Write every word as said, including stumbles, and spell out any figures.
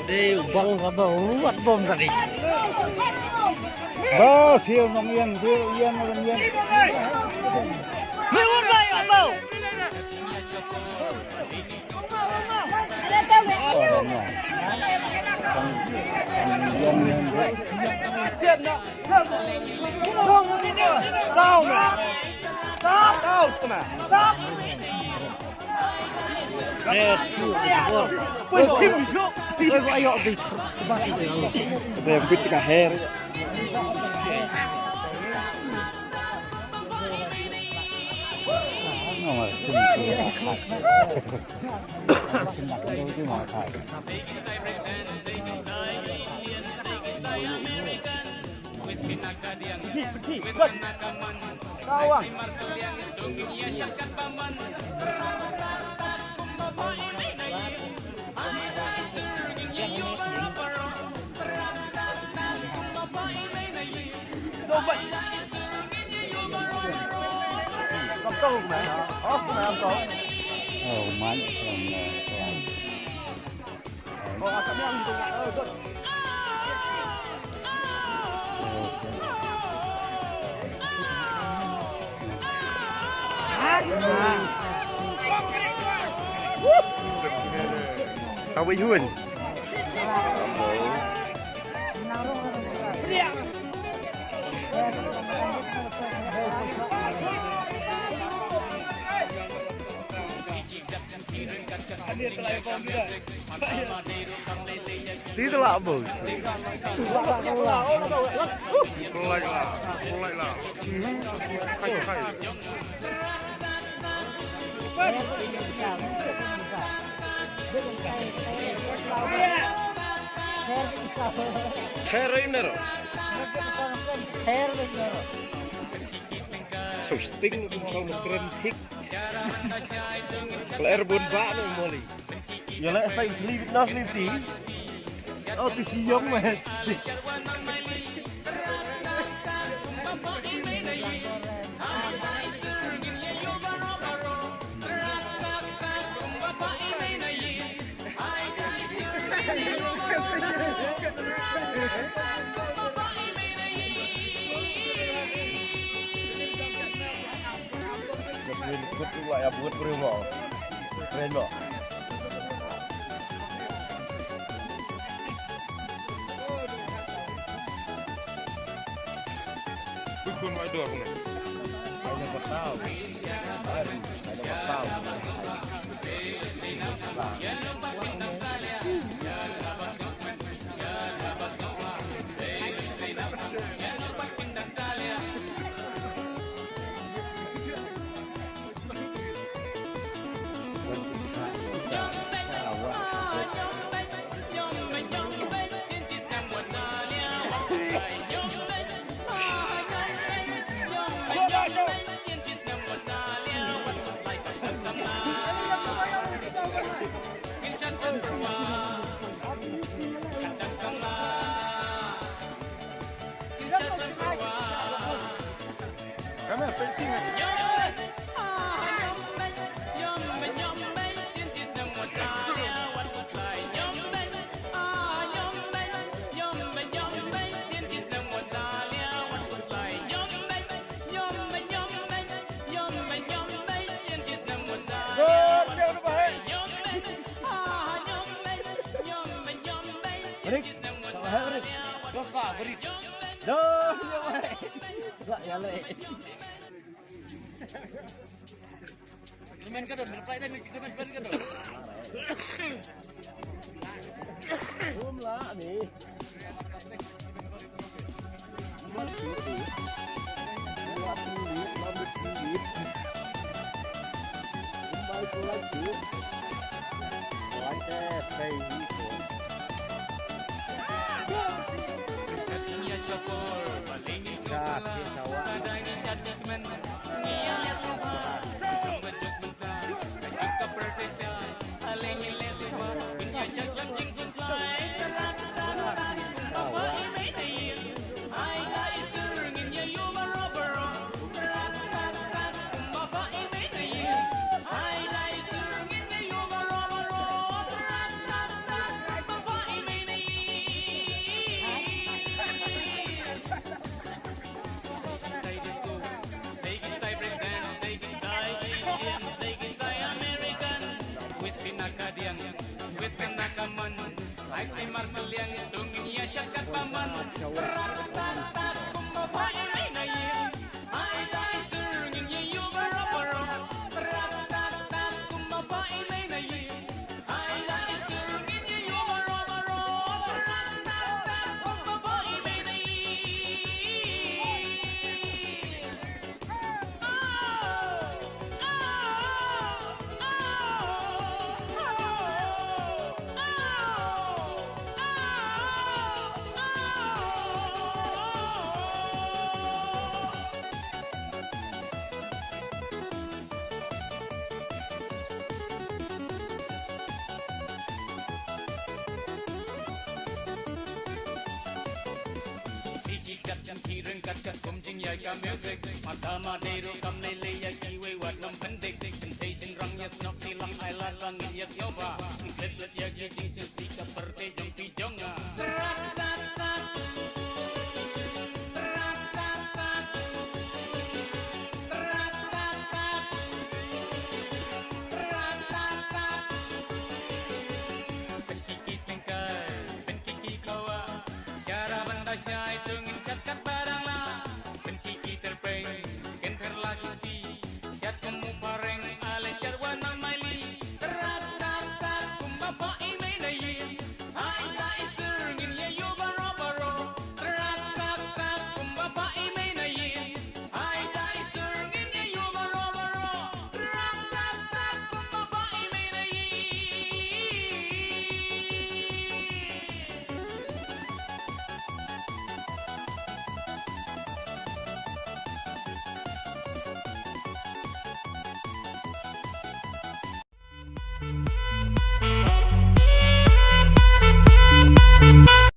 Dei u bang ka ba u wat bom tadi. Ba, siu nong ïeng, siu ïeng, nong ïeng. Hei, wat ba, ya, ba. Oh, man. Tawi hun. Ti tla bos. Kulai la, kulai la. Khai, khai. Ther ïa nero. Susting kong kren thik. Ler bun ba no moli. Ïa la, esta in sleep, no sleep ti. Oh, ti si yong me. Bukun mai dor ne. Ai na patau. Ai na patau. Ai ai mar kaliang tung ïa shakat paman. Rat tat tat kumba ba ai ai na ïa. Ai da isur ngin ïa yu baro baro. Rat tat tat kumba ba ai ai na ïa. Ai da isur ngin ïa yu baro baro. Rat tat tat kumba ba ai ai na ïa. Ki kat ki ring kat kat kum jing ïa ka music. Mata ma dei ru kam lei lei ïa ki wei wat lam pendik. Sentei jing rang ïa snok ti lang ai la lang ïa snok ba.